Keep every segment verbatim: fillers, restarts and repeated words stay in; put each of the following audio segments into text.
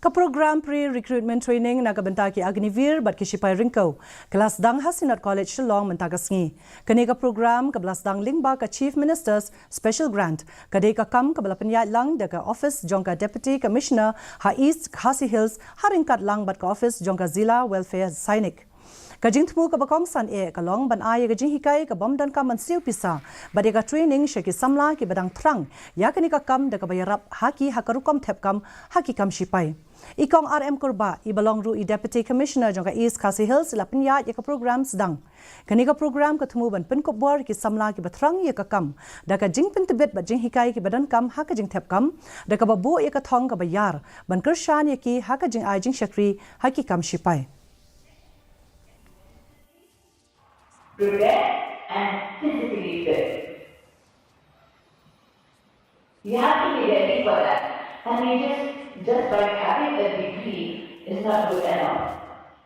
Ka program pre-recruitment training na ka bynta ki Agniveer bad ki shipai ryngkew ka la sdang ha Synod College Shillong mynta ka sngi. Kane ka program kaba la sdang lyngba ka Chief Minister's Special Grant ka dei ka kam kaba la pynïaid lang da ka office jong ka Deputy Commissioner ha East Khasi Hills ha ryngkat lang bad ka office jong ka Zilla Welfare Sainik. Ka jingthmu kaba kongsan eh ka long ban ai ïa ka jinghikai ka bym donkam ban siew pisa bad ïa ka training sha ki samla kiba dang thrang ïa kane ka kam da kaba ïarap ha ki ha ka rukom thep kam ha ki kam shipai. I Kong R M Kurbah, iba long ruh i Deputy Commissioner jong ka East Khasi Hills, i la pynïaid ïa ka program sdang. Kane ka program ka thmu ban pynkup bor ki samla kiba thrang ïa ka kam da ka jingpyntbit bad jinghikai kiba donkam ha ka jingthep kam da kaba buh ïa ka thong kaba ïar ban kyrshan ïa ki ha ka jingai jingshakri ha ki kam shipai. Prepare and physically fit. You have to be ready for that. And you just, just by having a degree is not good enough.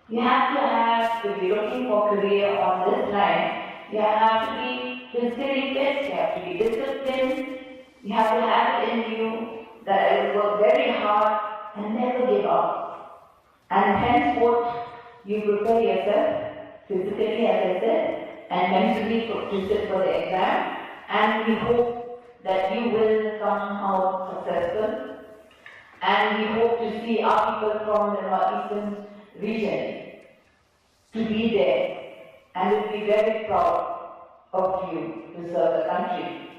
You have to have, if you're looking for career on this line, you have to be physically fit, you have to be disciplined, you have to have it in you that I will work very hard and never give up. And henceforth, you prepare yourself physically, as I said, and mentally for, to sit for the exam. And we hope that you will come out successful. And we hope to see our people from the Northeastern region to be there and will be very proud of you to serve the country.